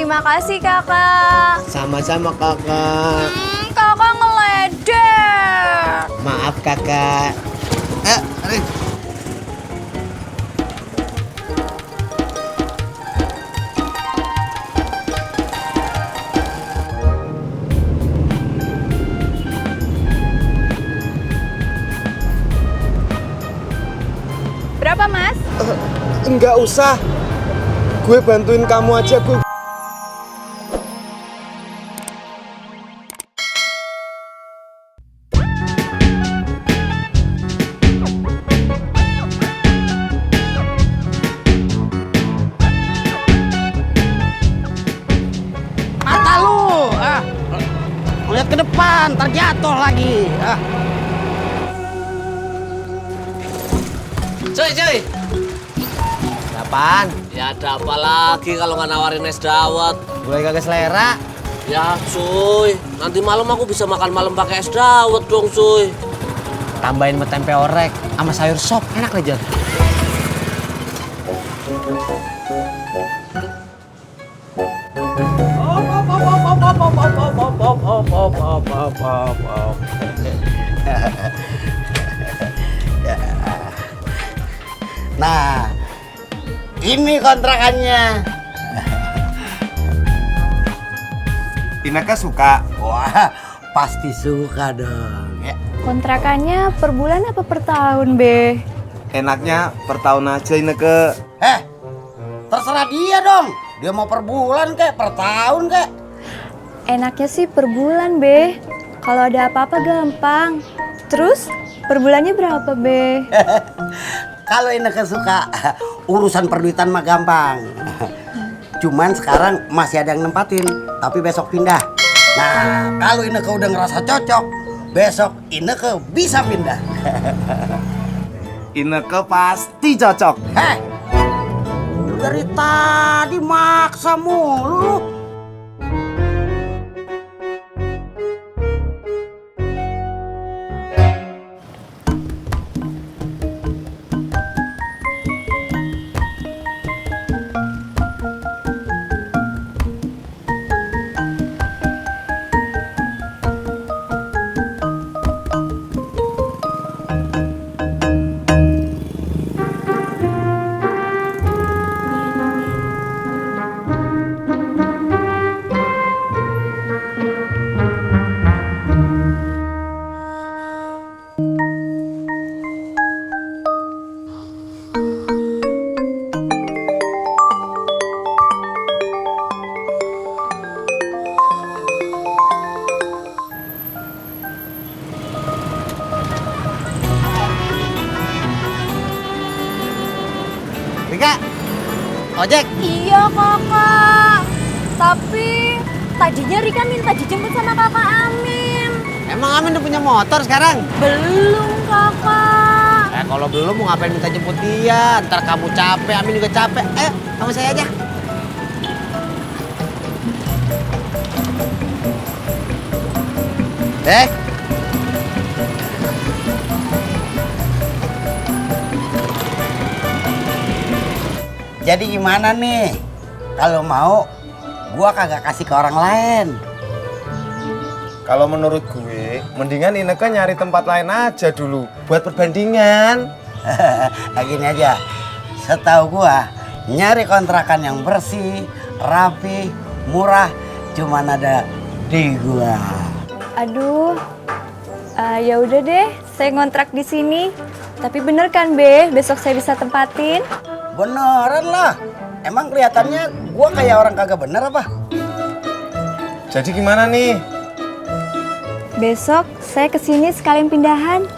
Terima kasih kakak. Sama-sama kakak. Kakak ngeledek. Maaf kakak. Arin. Berapa mas? Enggak usah. Gue bantuin kamu aja, gue. Mata lu, lihat ke depan, terjatuh lagi. Cuy. Apaan? Ya ada apa lagi kalau nggak nawarin es dawet? Gue kagak selera. Ya cuy, nanti malam aku bisa makan malam pakai es dawet dong cuy. Tambahin mie tempe orek sama sayur sop, enak aja. Nah, ini kontrakannya. Ineke suka. Wah, pasti suka dong. Ya. Kontrakannya per bulan apa per tahun, Be? Enaknya per tahun aja Ineke. Terserah dia dong. Dia mau per bulan kek, per tahun kek. Enaknya sih per bulan, Be. Kalau ada apa-apa gampang. Terus per bulannya berapa, Be? Kalau Ineke suka, urusan perduitan mah gampang. Cuman sekarang masih ada yang nempatin, tapi besok pindah. Nah, kalau Ineke udah ngerasa cocok, besok Ineke bisa pindah. Ineke pasti cocok. Lu dari tadi maksa mulu lu. Rika, ojek. Iya, kakak. Tapi tadinya Rika minta dijemput sama kakak Amin. Emang Amin udah punya motor sekarang? Belum, kakak. Kalau belum mau ngapain minta jemput dia? Ntar kamu capek, Amin juga capek. Sama saya aja. Jadi gimana nih? Kalau mau, gua kagak kasih ke orang lain. Kalau menurut gue, mendingan Ineke nyari tempat lain aja dulu buat perbandingan. Gini aja, setahu gua nyari kontrakan yang bersih, rapi, murah, cuman ada di gua. Aduh, ya udah deh, saya ngontrak di sini. Tapi bener kan, Be? Besok saya bisa tempatin. Beneran lah. Emang kelihatannya gua kayak orang kagak bener apa? Jadi gimana nih? Besok saya kesini sekalian pindahan.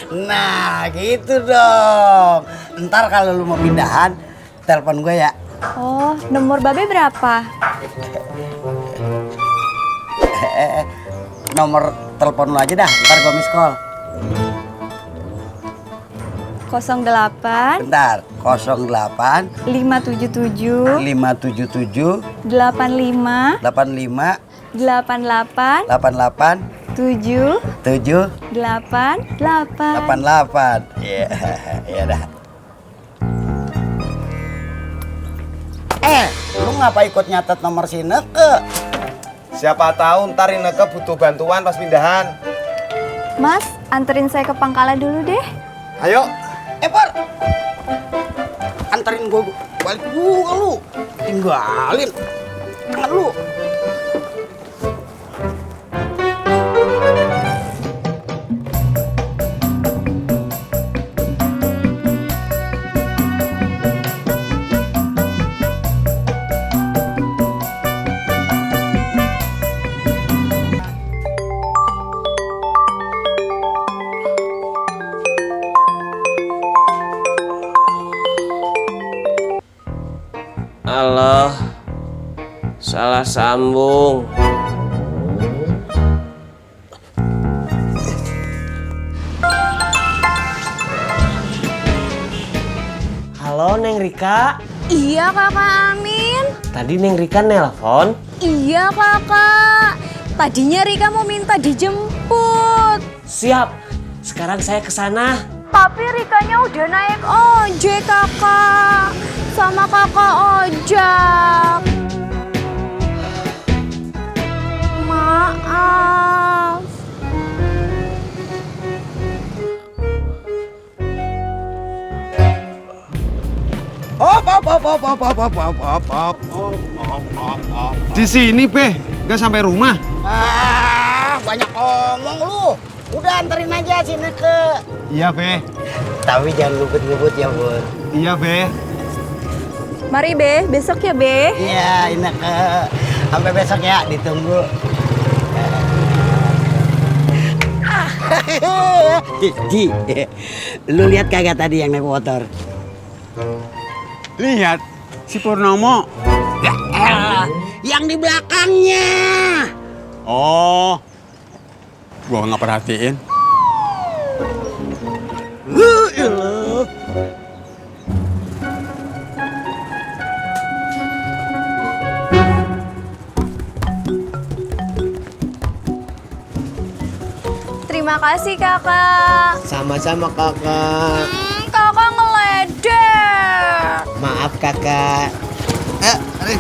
Nah, gitu dong. Ntar kalau lu mau pindahan, telepon gue ya. Oh, nomor Babe berapa? Nomor telepon lu aja dah, ntar gue miss call. 08 Bentar, 08 577 577 85 85 88 88 7 7 88. 88. Iya, ya dah. Lu ngapa ikut nyatet nomor si Ineke? Siapa tahu ntar Ineke butuh bantuan pas pindahan. Mas, anterin saya ke Pangkalan dulu deh. Ayo. Pur, anterin gue balik juga lu. Tinggalin. Jangan lu. Allah, salah sambung. Halo Neng Rika. Iya kakak Amin. Tadi Neng Rika nelpon. Iya kakak. Tadinya Rika mau minta dijemput. Siap. Sekarang saya ke sana. Tapi Rikanya udah naik ojek kakak. Sama kakak ojek. Maaf. Di sini, Be. Nggak sampai rumah. Banyak ngomong lu. Udah anterin aja si Ineke. Iya, Be. Tapi jangan ngebut-ngebut ya, Bun. Iya, Be. Mari Be, besok ya Be. Iya, Ineke. Sampai besok ya, ditunggu. Ji, lu lihat kagak tadi yang naik motor? Lihat, si Purnomo. Ya elah, yang di belakangnya. Oh, gua nggak perhatiin. Terima kasih kakak. Sama-sama kakak. Kakak ngeledek. Maaf kakak. Ayo.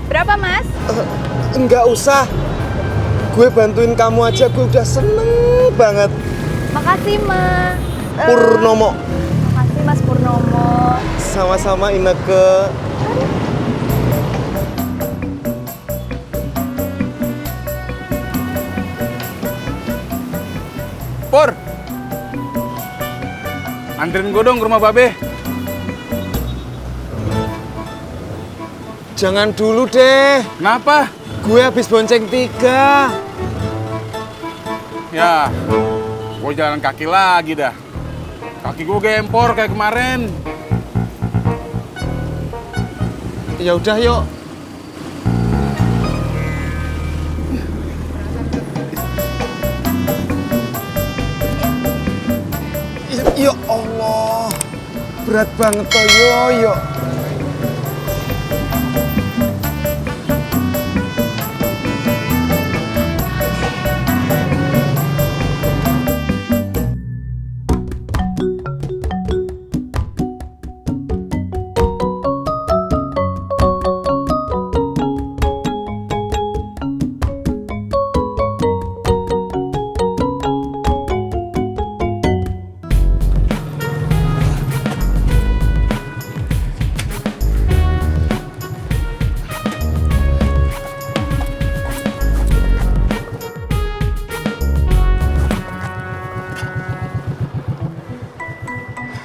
Berapa Mas? Enggak usah. Gue bantuin kamu aja, gue udah seneng banget. Makasih Mas. Purnomo. Makasih Mas Purnomo. Sama-sama Ineke. Pur, anterin gue dong ke rumah Babe. Jangan dulu deh. Kenapa? Gue habis bonceng 3. Ya, gue jalan kaki lagi dah. Kaki gue gempor kayak kemarin. Ya udah yuk. Ya Allah, berat banget toh yo.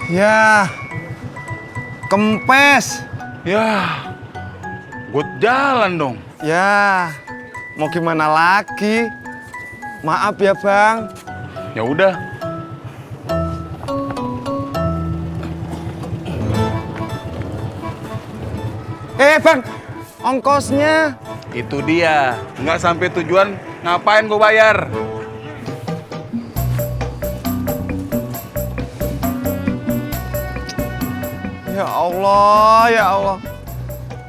Ya, kempes. Ya, gue jalan dong. Ya, mau gimana lagi? Maaf ya bang. Ya udah. Bang, ongkosnya. Itu dia. Nggak sampai tujuan, ngapain gue bayar? Ya Allah, ya Allah.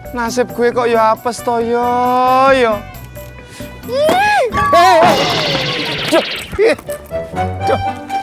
Nasib gue kok ya apes to yo. Duh. Duh.